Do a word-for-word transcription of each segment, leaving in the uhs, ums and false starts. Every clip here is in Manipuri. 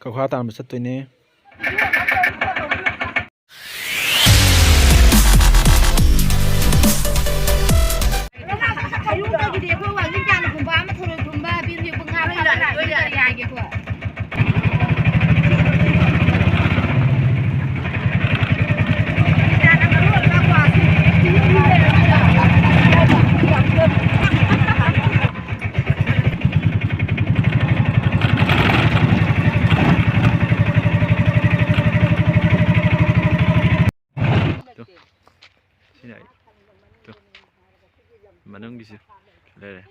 ꯀꯧꯈꯥ ꯇꯥꯟꯕ ꯆꯠꯇꯣꯏꯅꯦ꯫ ꯍꯩꯔꯣꯛꯇꯒꯤꯗꯤ ꯑꯩꯈꯣꯏ ꯋꯥꯡꯖꯤꯡ ꯇꯥꯟꯅ ꯈꯨꯝꯕ ꯑꯃ, ꯊꯔꯣꯏ ꯈꯨꯝꯕ, ꯕꯤꯔ ꯍꯦꯛꯄ ꯉꯥ ꯐꯥꯕ ꯂꯥꯛꯑꯗꯤ ꯀꯔꯤ ꯍꯥꯏꯒꯦ ꯑꯩꯈꯣꯏ? ꯇꯨ꯫ ꯁꯤꯅ ꯑꯩ꯫ ꯇꯨ꯫ ꯃꯅꯨꯡꯒꯤꯁꯨ ꯂꯩꯔꯦ꯫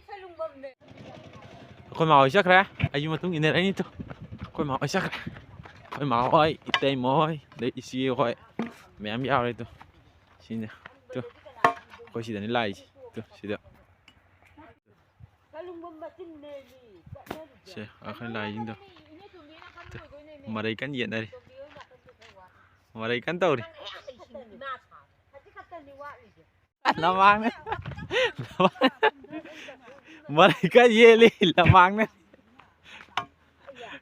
ꯑꯩꯈꯣꯏ ꯃꯥ ꯍꯣꯏ ꯆꯠꯈ꯭ꯔꯦ꯫ ꯑꯩꯒꯤ ꯃꯇꯨꯡ ꯏꯟꯅꯔꯛꯏꯅꯤ ꯇꯨ꯫ ꯑꯩꯈꯣꯏ ꯃꯥ ꯍꯣꯏ ꯆꯠꯈ꯭ꯔꯦ꯫ ꯑꯩꯈꯣꯏ ꯃꯥ ꯍꯣꯏ, ꯏꯇꯩꯃ ꯍꯣꯏ, ꯑꯗꯩ ꯏꯆꯦ ꯍꯣꯏ ꯃꯌꯥꯝ ꯌꯥꯎꯔꯦ ꯇꯨ꯫ ꯁꯤꯅꯦ꯫ ꯇꯨ꯫ ꯑꯩꯈꯣꯏ ꯁꯤꯗꯅꯤ ꯂꯥꯛꯏꯁꯦ꯫ ꯇꯨ꯫ ꯁꯤꯗ꯫ ꯁꯦ, ꯑꯩꯈꯣꯏ ꯂꯥꯏꯁꯤꯡꯗꯣ꯫ ꯇꯨ꯫ ꯃꯔꯩ ꯀꯟꯅ ꯌꯦꯠꯅꯔꯤ꯫ ꯃꯔꯩ ꯀꯟꯅ ꯇꯧꯔꯤ꯫ ꯂꯃꯥꯡꯅꯦ꯫ ꯃꯔꯩ ꯀꯟꯅ ꯌꯦꯠꯂꯤ, ꯂꯃꯥꯡꯅꯦ꯫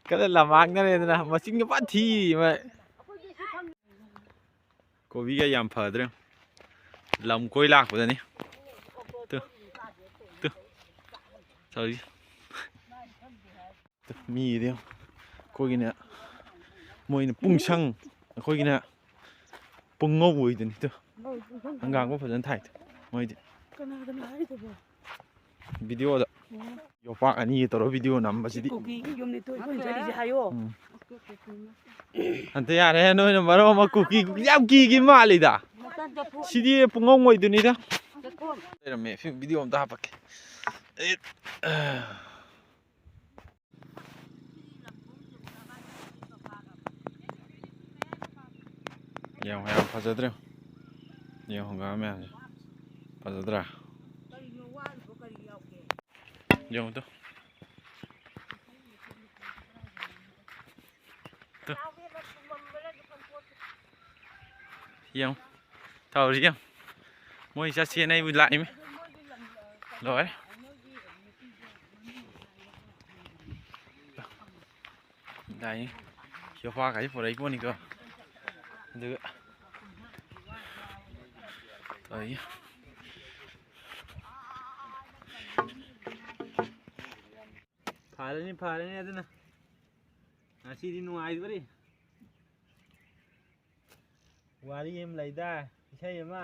ꯀꯟꯅ ꯂꯃꯥꯡꯅꯔꯦꯗꯅ, ꯃꯆꯤꯟꯒ ꯐꯟ ꯊꯤ ꯃꯥ꯫ ꯀꯣꯕꯤꯒ ꯌꯥꯝ ꯐꯗ꯭ꯔꯦ꯫ ꯂꯝ ꯀꯣꯏ ꯂꯥꯛꯄꯗꯅꯤ꯫ ꯇꯨ꯫ ꯇꯨ꯫ ꯇꯧꯔꯤ꯫ ꯇꯨ, ꯃꯤꯒꯤꯗꯤ ꯌꯦꯡꯉꯨ꯫ ꯑꯩꯈꯣꯏꯒꯤꯅ ꯃꯣꯏꯅ ꯄꯨꯡꯁꯪ, ꯑꯩꯈꯣꯏꯒꯤꯅ ꯄꯨꯡꯉꯧ ꯑꯣꯏꯗꯨꯅꯤ꯫ ꯇꯨ꯫ ꯍꯪꯒꯥꯝꯒ ꯐꯖꯅ ꯊꯥꯏ꯫ ꯇꯨ꯫ ꯃꯣꯏꯗꯤ꯫ ꯀꯅꯥꯗꯅꯣ ꯍꯥꯏꯗꯨꯕꯣ? ꯚꯤꯗꯤꯑꯣꯗ꯫ ꯌꯣꯄꯥꯛ ꯑꯅꯤꯒ ꯇꯧꯔ ꯚꯤꯗꯤꯑꯣ ꯅꯝꯕꯁꯤꯗꯤ꯫ ꯀꯨꯀꯤꯒꯤ ꯌꯨꯝꯅꯤ ꯇꯨ ꯑꯩꯈꯣꯏꯅ ꯆꯠꯂꯤꯁꯦ ꯍꯥꯏꯌꯣ꯫ ꯎꯝ꯫ ꯑꯟꯇ ꯌꯥꯔꯦ, ꯅꯣꯏꯅ ꯃꯔꯣꯟ ꯑꯃ ꯀꯨꯀꯤ, ꯀꯨꯀꯤ ꯌꯥꯝ ꯀꯤꯒꯤ ꯃꯥꯜꯂꯤꯗ꯫ ꯁꯤꯗꯤ ꯄꯨꯡꯉꯧ ꯑꯣꯏꯗꯨꯅꯤꯗ꯫ ꯂꯩꯔꯝꯃꯦ, ꯐꯤ-, ꯚꯤꯗꯤꯑꯣ ꯑꯝꯇ ꯍꯥꯞꯄꯛꯀꯦ꯫ ꯑꯦ, ꯑ꯫ ꯌꯦꯡꯉꯨ, ꯌꯥꯝ ꯐꯖꯗ꯭ꯔꯦ꯫ ꯌꯦꯡꯉꯨ, ꯍꯪꯒꯥꯝ ꯃꯌꯥꯝꯁꯦ꯫ ꯐꯖꯗ꯭ꯔꯥ? ꯌꯦꯡꯉꯨ ꯇꯨ꯫ ꯇꯨ꯫ ꯌꯦꯡꯉꯨ꯫ ꯇꯧꯔꯤ ꯌꯦꯡꯉꯨ꯫ ꯃꯣꯏ ꯆꯠꯁꯦꯅ ꯑꯩꯕꯨ ꯂꯥꯛꯏꯃꯤ꯫ ꯂꯣꯏꯔꯦ꯫ ꯌꯥꯏꯌꯦ꯫ ꯁꯣꯐꯥꯒꯁꯦ ꯄꯨꯔꯛꯏ ꯄꯣꯠꯅꯤꯀꯣ꯫ ꯑꯗꯨꯒ ꯇꯧꯔꯤ꯫ ꯐꯔꯅꯤ, ꯐꯔꯅꯤ ꯑꯗꯨꯅ꯫ ꯉꯁꯤꯗꯤ ꯅꯨꯡꯉꯥꯏꯗꯣꯔꯤ꯫ ꯋꯥꯔꯤ ꯑꯃ ꯂꯩꯗꯥꯏ, ꯏꯁꯩ ꯑꯃ,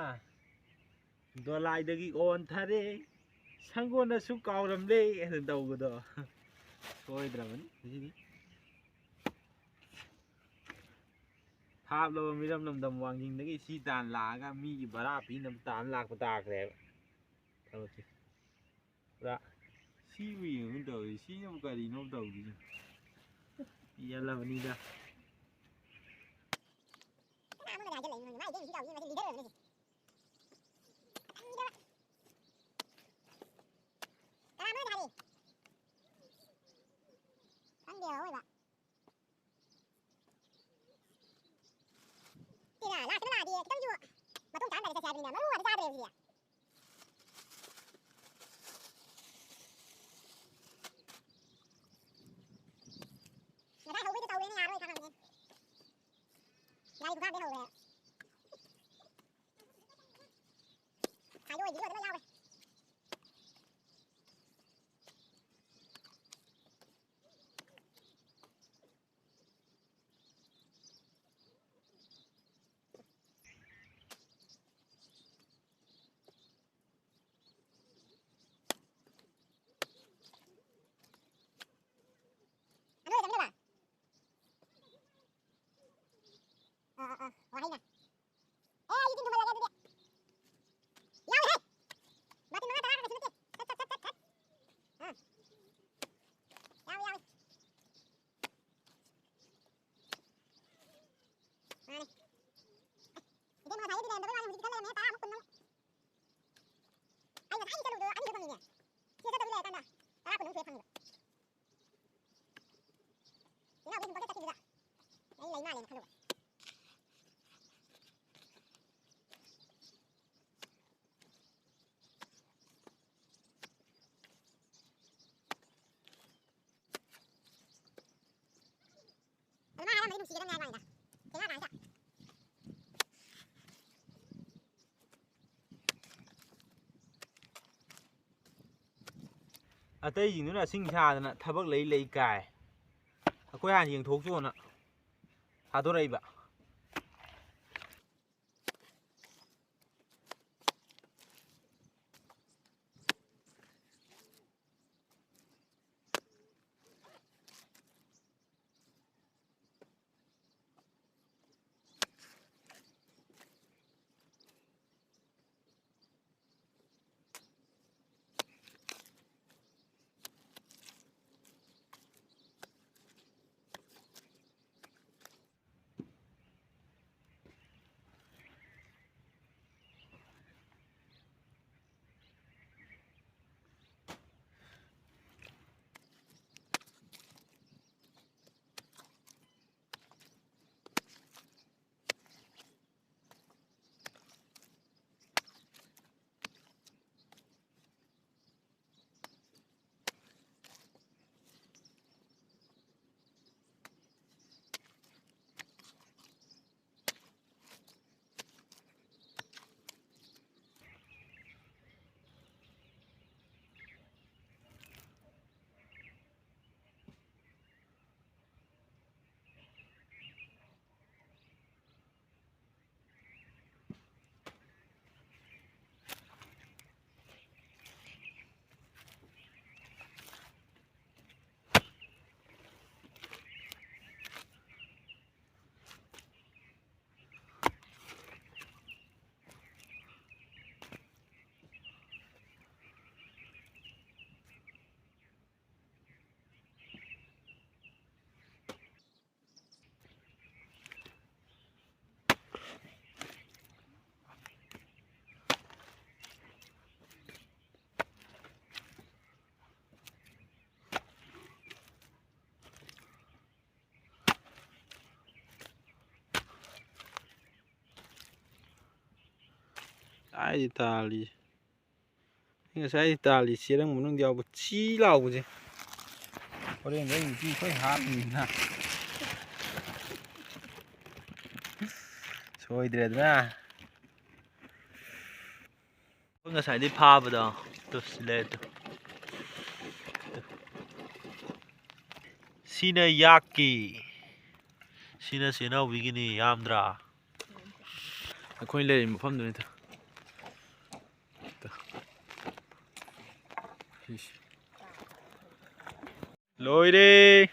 "ꯗꯣꯂꯥꯏꯗꯒꯤ ꯑꯣꯟꯊꯔꯦ, ꯁꯪꯒꯣꯜꯅꯁꯨ ꯀꯥꯎꯔꯝꯂꯦ" ꯍꯥꯏꯅ ꯇꯧꯕꯗꯣ꯫ ꯁꯣꯏꯗ꯭ꯔꯕꯅꯤ ꯉꯁꯤꯗꯤ꯫ ꯊꯥꯞꯂꯕ ꯃꯤꯔꯝ ꯂꯝꯗꯝ ꯋꯥꯡꯖꯤꯡꯗꯒꯤ ꯁꯤ ꯇꯥꯟ ꯂꯥꯛꯑꯒ ꯃꯤꯒꯤ ꯚꯔꯥ ꯄꯤꯅꯕ ꯇꯥꯟ ꯂꯥꯛꯄ ꯇꯥꯈ꯭ꯔꯦꯕ ꯊꯕꯛꯁꯦ꯫ ꯄꯨꯔꯥ ꯁꯤꯕꯨ ꯌꯦꯡꯉꯨ ꯇꯧꯔꯤ, ꯁꯤꯅꯕꯨ ꯀꯔꯤꯅꯣ ꯇꯧꯔꯤꯁꯦ? ꯄꯦꯜꯂꯕꯅꯤꯗ꯫ ꯈꯪꯗꯦ ꯑꯑꯣꯏꯕ꯫ ꯁꯤꯅ ꯂꯥꯁꯇ ꯂꯥꯛꯑꯗꯤ ꯈꯤꯇꯪꯁꯨ ꯃꯇꯨꯡ ꯆꯥꯔꯝꯗꯥꯏꯗ ꯆꯠꯁꯦ ꯍꯥꯏꯕꯅꯤꯅ ꯃꯔꯨ ꯑꯃ ꯆꯥꯗ꯭ꯔꯦꯕ ꯁꯤꯗꯤ꯫ ꯉꯁꯥꯏ ꯍꯧꯕꯩꯗꯣ ꯇꯧꯔꯦꯅꯦ, ꯌꯥꯔꯣꯏ ꯈꯪꯉꯕꯅꯦ꯫ ꯒꯥꯔꯤ ꯈꯨꯊꯥꯡꯗꯩ ꯍꯧꯔꯦ꯫ ꯉꯁꯥꯏꯒꯤ ꯑꯣꯏꯕꯤꯗꯣ ꯑꯗꯨꯃ ꯌꯥꯎꯔꯦ꯫ ꯑꯅꯣꯏꯕ ꯆꯪꯗꯕ? ꯑꯥ, ꯑꯥ, ꯑꯥ, ꯋꯥꯍꯩꯅ꯫ ꯑꯦ, ꯑꯩꯗꯤ ꯊꯨꯝꯍꯜꯂꯒꯦ ꯑꯗꯨꯗꯤ꯫ ꯌꯥꯎꯔꯦꯍꯦ! ꯕꯥꯇꯤꯟ ꯃꯉꯥ ꯇꯔꯥ ꯀꯩꯁꯨ ꯅꯠꯇꯦ꯫ ꯁꯠ, ꯁꯠ, ꯁꯠ, ꯁꯠ, ꯁꯠ꯫ ꯑꯥ꯫ ꯌꯥꯎꯔꯦ, ꯌꯥꯎꯔꯦ꯫ ꯃꯥꯅꯦ꯫ ꯑꯦ, ꯏꯕꯦꯝꯃ, ꯉꯁꯥꯏꯒꯤꯗꯤ ꯂꯩꯔꯝꯗꯕꯩ ꯋꯥꯅꯤ, ꯍꯧꯖꯤꯛꯇꯤ ꯈꯔ ꯂꯩꯔꯝꯃꯦ, ꯇꯔꯥꯃꯨꯛ, ꯀꯨꯟꯃꯨꯛ꯫ ꯑꯩ ꯉꯁꯥꯏꯗꯤ ꯆꯠꯂꯨꯕꯗꯣ ꯑꯅꯤꯈꯛ ꯐꯪꯉꯤꯅꯦ꯫ ꯁꯤꯗ ꯆꯠꯇꯕꯤ ꯂꯩꯔꯀꯥꯟꯗ ꯇꯔꯥ, ꯀꯨꯟꯃꯨꯛ ꯍꯦꯛ ꯐꯪꯉꯤꯕ꯫ ꯏꯅꯥꯎꯄꯤ ꯁꯨꯝ ꯄꯪꯆꯠ ꯆꯠꯈꯤꯕꯗ ꯑꯩ ꯂꯩ ꯃꯥꯜꯂꯦꯅ ꯈꯜꯂꯨꯕ꯫ ꯃꯥ ꯍꯥꯏꯔꯝꯕꯗꯤ ꯅꯨꯡꯁꯤꯒꯗꯕꯅꯦ ꯍꯥꯏꯕ ꯋꯥꯅꯤꯗ꯫ ꯊꯦꯡꯅ ꯀꯥꯟꯗ꯫ ꯑꯇꯩꯁꯤꯡꯗꯨꯅ ꯁꯤꯡ ꯁꯥꯗꯅ ꯊꯕꯛ ꯂꯩ ꯂꯩ ꯀꯥꯏ꯫ ꯑꯩꯈꯣꯏ ꯍꯥꯟꯅ ꯌꯦꯡꯊꯣꯛꯆꯣꯅ ꯊꯥꯗꯣꯔꯛꯏꯕ꯫ ꯑꯩꯗꯤ ꯇꯥꯜꯂꯤ꯫ ꯑꯩ ꯉꯁꯥꯏ ꯇꯥꯜꯂꯤ ꯆꯦꯔꯪ ꯃꯅꯨꯡꯗ ꯌꯥꯎꯕ ꯆꯤ ꯂꯥꯎꯕꯁꯦ꯫ ꯍꯣꯔꯦꯟꯗꯤ ꯑꯩ ꯅꯨꯄꯤ ꯑꯩꯈꯣꯏ ꯍꯥꯞꯅꯤꯅ꯫ ꯁꯣꯏꯗ꯭ꯔꯦꯗꯅ꯫ ꯉꯁꯥꯏꯗꯤ ꯐꯥꯕꯗꯣ꯫ ꯇꯨ, ꯁꯤ ꯂꯩꯔꯦ ꯇꯨ꯫ ꯁꯤꯅ ꯌꯥꯛꯀꯤ꯫ ꯁꯤꯅ ꯆꯦꯅꯥꯎꯕꯤꯒꯤꯅꯤ, ꯌꯥꯝꯗ꯭ꯔꯥ? ꯑꯩꯈꯣꯏ ꯂꯩꯔꯤꯕ ꯃꯐꯝꯗꯨꯅꯤ ꯇꯨ꯫ ꯇꯨ꯫ ꯁꯤꯁꯤ꯫ ꯂꯣꯏꯔꯦ꯫